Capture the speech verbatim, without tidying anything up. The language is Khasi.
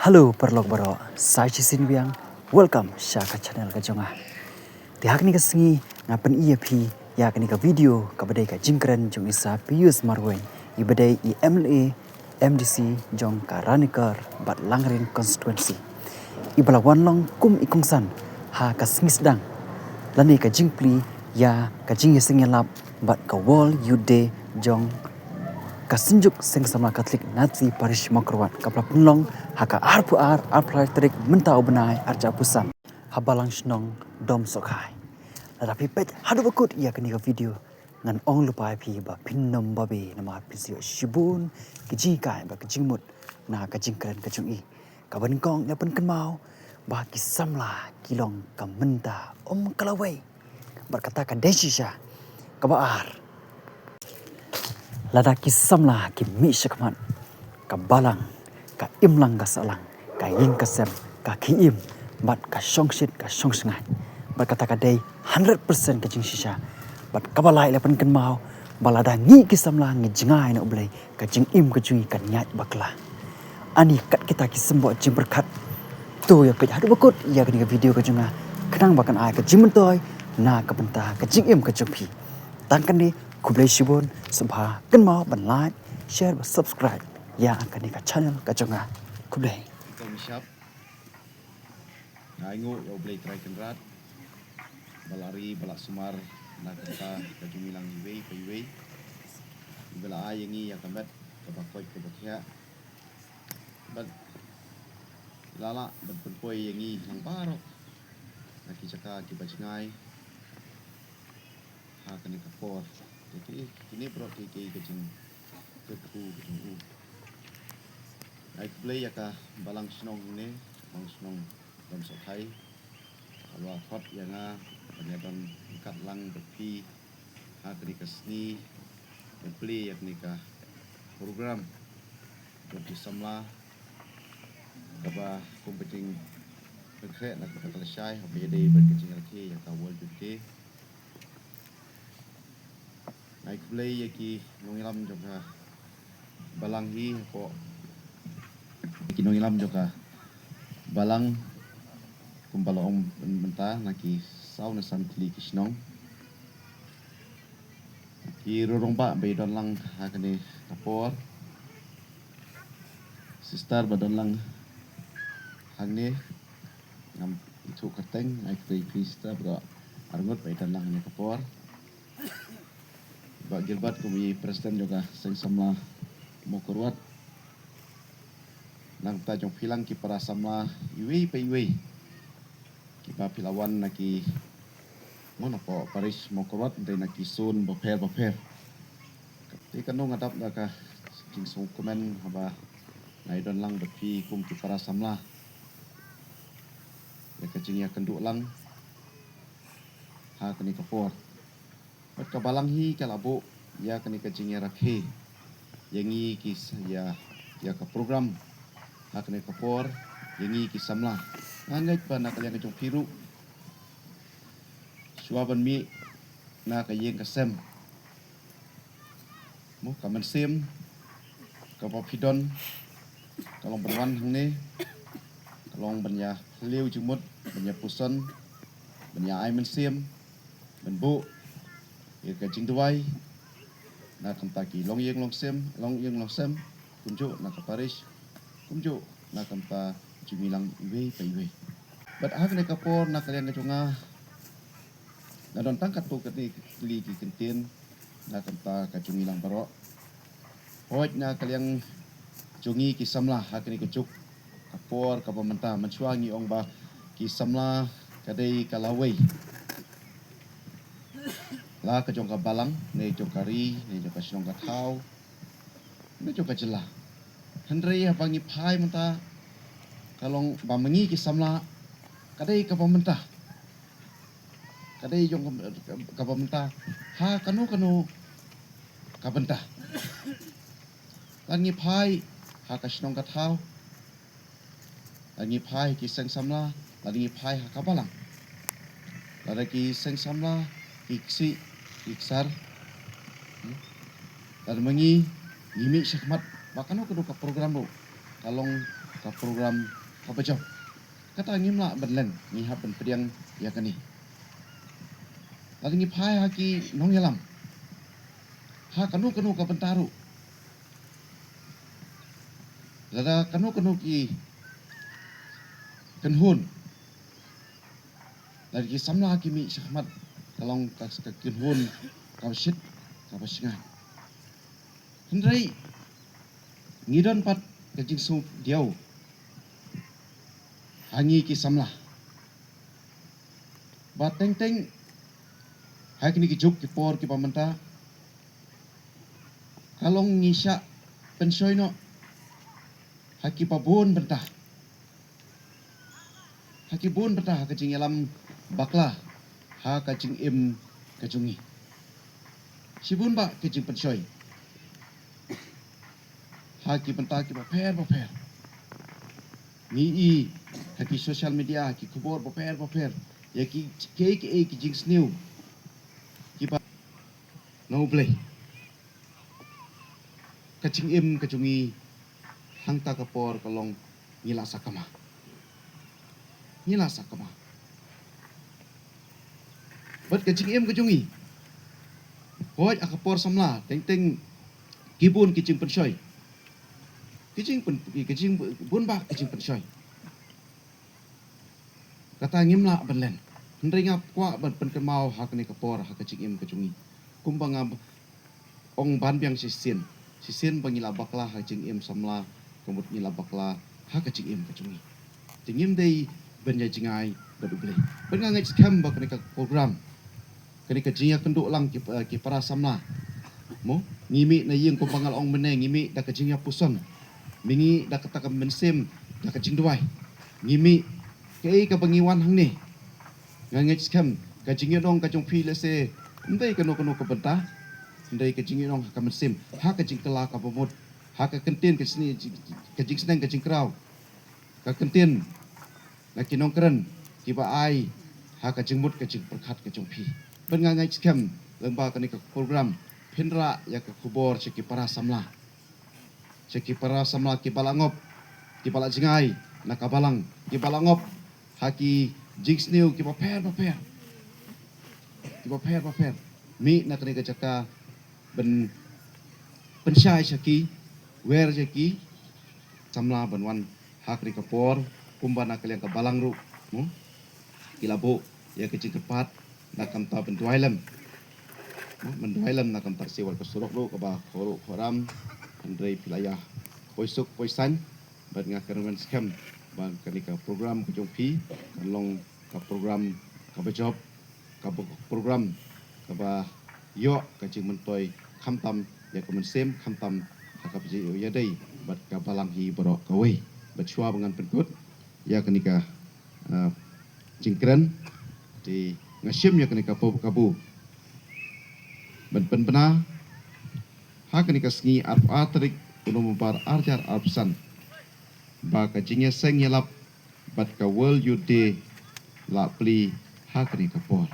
Hello paralok baroh, sa shisien biang, welcome sha ka channel ka jong nga. Te ha kane ka sngi nga pyni ïa phi ïa kane ka video kaba dei ka jingkren jong i Sir Pius Marwein, iba dei i M L A, M D C jong ka Ranikor bad Langrin constituency, iba la wan long kum i kongsan ha ka sngi sdang lane ka jingplie ïa ka jingïaseng ïalap bad ka World Youth Day jong ka Synjuk Seng Samla Katholik Natsi Parish Mawkyrwat, kaba la pynlong ha ka arphew ar, arphew lai tarik mynta u bnai, arphew san, ha Balang Shnong Domsohkhai. Lada phi peit haduh ba kut ïa kane ka video, ngan ong lypa ïa phi ba phin nym babe namar phin sa ïoh shibun ki jinghikai bad ki jingmut na ka jingkren ka jong i. Kaba nyngkong, ïa pynkynmaw ba ki samla ki long ka mynta, ym ka lawei. Bad kata ka dei shisha. Kaba ar, lada ki samla ki mih shakhmat, ka balang ka imlang ka sahlang, ka ïing ka sem, ka khie im, bad ka shongshit ka shongshngaiñ. Bad kata ka dei hundred percent ka jingshisha. Bad kaba lai, la pynkynmaw ba lada ngi ki samla ngi jngai na U Blei, ka jingim ka jong ngi kan ïaid bakla. Ani kat kita ki symbol jingpyrkhat. To ïa peit haduh ba kut ïa kane ka video ka jong nga, khnang ba kan ai ka jingmyntoi na ka bynta ka jingim ka jong phi. Tang kane, khublei shibun, sngewbha kynmaw ban like, share bad subscribe ïa kane ka channel ka jong nga. Khublei. Kong Shap. Nga ainguh ïa U Blei Trai Kynrad ba la ri ba la sumar na ka bynta ka jong ngi lang iwei pa iwei. Iba la ai ïa ngi ïa ka met kaba koit kaba khiah. Bad la lah ban pynpoi ïa ngi lang baroh na ki jaka kiba jngai ha kane ka por. Te ki, kine baroh ki, ki, ka jingkyrkhu ka jong u. Ai khublei ïa ka Balang Shnong ne, Balang Shnong Domsohkhai, kaba khot ïa nga ban ïa don ryngkat lang bad phi ha kane ka sngi, ban plie ïa kane ka program jong ki samla, kaba kum ka jingpynkhreh na ka bynta ka lashai, haba ïadei bad ka jingrakhe ïa ka World Youth Day. Nga ai khublei ïa ki nongïalam jong ka balang hi, hapoh ki nongïalam jong ka balang, kumba la ong mynta, na ki saw ne san tylli ki shnong. Ki riew rangbah ba ïa don lang ha kane ka por. Sister ba don lang hangne, ngam ithuh kyrteng, nga ai khublei ïa phi sister, baroh arngut ba ïa don lang ha kane ka por. Bah Gilbert kum i president jong ka Seng Samla Mawkyrwat. Na ka bynta jong phi lang ki para samla iwei pa iwei, kiba phi la wan na ki, mo, napoh parish Mawkyrwat, hynrei na ki zone bapher bapher. Te kano nga dap da ka jingsngewkmen haba nga ïa don lang bad phi kum ki para samla ïa ka jingïakynduh lang ha kane ka por. Bad ka balang hi ka la buh ïa kane ka jingïarakhe ïa ngi ki s-, ïa, ïa ka program ha kane ka por ïa ngi ki samla. Nga ngeit ba na ka liang ka jong phi ruh, shuwa ban mih na ka ïing ka sem, mo, ka mynsiem kaba phi don ka long ban wan hangne, ka long ban ïa phylliew jingmut, ban ïa puson, ban ïa ai mynsiem, ban buh ïa ka jingduwai na ka bynta ki longïing longsem, longïing longsem, kumjuh na ka parish, kumjuh na ka bynta jong ngi lang iwei pa iwei. Bad ha kane ka por na ka liang ka jong nga, nga don tang katto katne ki kylli ki kyntien na ka bynta ka jong ngi lang baroh. Hooid, na ka liang jong ngi ki samla ha kane ka juk ka por kaba mynta, mynshuwa ngi ong ba ki samla ka dei ka lawei. La ka jong ka balang, ne jong ka ri, ne jong ka shnong ka thaw, ne jong ka jylla. Hynrei haba ngi phai mynta, ka long ba ma ngi ki samla ka dei kaba mynta. Ka dei jong ka, kaba mynta ha kano kano ka bynta. Lada ngi phai ha ka shnong ka thaw, lada ngi phai ha ki seng samla, lada ngi phai ha ka balang, lada ki seng samla ki ksih ki ksar, hmm? Lada ma ngi ngi mih shakhmat, ba kano kano ka program ruh ka long ka program kaba jop. Kata ngim lah ban len, ngi hap ban pdiang ïa kane. Lada ngi phai ha ki nongïalam, ha kano kano ka bynta ruh, lada kano kano ki kynhun, lada ki samla ki mih shakhmat, ka long ka, ka kynhun kaba shit kaba shngaiñ. Hynrei ngi don pat ka jingsngewdiaw ha ngi ki samla ba teng teng ha kine ki juk ki por kiba mynta, ka long ngi shah pynshoi noh ha kiba bun bynta, ha ki bun bynta ha ka jingïalam bakla ha ka jingim ka jong ngi. Shibun bah ki jingpynshoi ha ki bynta kiba pher ba pher. Ngi i ha ki social media, ha ki khubor ba pher ba pher ïa ki, ki, ki, ki jingsniew kiba na U Blei. Ka jingim ka jong ngi hangta ka por ka long ngi la sakma. Ngi la sakma. Bad ka jingim ka jong ngi, hooid ha ka por samla teng teng ki bun ki jingpynshoi, ki jingpyn, ki jingbun bah ki jingpynshoi. Kata ngim lah ban len. Hynrei nga kwah ban pynkynmaw ha kane ka por ha ka jingim ka jong ngi, kumba nga ong ban biang shisien, shisien ba ngi la bakla ha ka jingim samla, ka mut ngi la bakla ha ka jingim ka jong ngi. Te ngim dei ban ïa jngai bad U Blei. Bad nga ngeit skhem ba kane ka program, kane ka jingïakynduh lang ki, eh, ki para samla, mo, ngi mih na ïing kumba nga la ong mynne, ngi mih da ka jingïapuson, ngi mih da kata ka mynsiem, da ka jingduwai, ngi mih kaei kaba ngi wan hangne. Nga ngeit skhem ka jingïadong ka jong phi lehse ym dei kano kano ka bynta, hynrei ka jingïadong ha ka mynsiem, ha ka jingkylla kaba mut, ha ka kyntien ka sni, ka jingsneng ka jingkraw, ka kyntien na ki nongkren kiba ai ha ka jingmut ka jingpyrkhat ka jong phi. Bad nga ngeit skhem lyngba kane ka program phin rah ïa ka khubor sha ki para samla, sha ki para samla kiba la ngop, kiba la jngai na ka balang, kiba la ngop ha ki jingsniew kiba pher ba pher, kiba pher ba pher. Mih na kane ka jaka ban pynshai sha ki, wer sha ki samla ban wan ha kane ka por, kumba na ka liang ka balang ruh, mo, ki la buh ïa ka jingkyrpad na ka bynta ban duwai lem, mo, ban duwai lem na ka bynta ka surok ruh kaba khoro khoram, hynrei phi la ïa poi suk poi saiñ. Bad nga kyrmen skhem ba kane ka program ka jong phi kan long ka program kaba jop, kaba, program kaba ïoh ka jingmyntoi khamtam ïa ka mynsiem, khamtam ha kaba ïadei bad ka balang hi baroh kawei. Bad shuwa ba ngan pynkut ïa kane ka, ah, jingkren, te nga shim ïa kane ka pop kabu ban pynbna ha kane ka sngi arphew ar tarik u November arhajar arphew san, ba ka jingïaseng ïalap bad ka World Youth Day la plie ha kane ka por.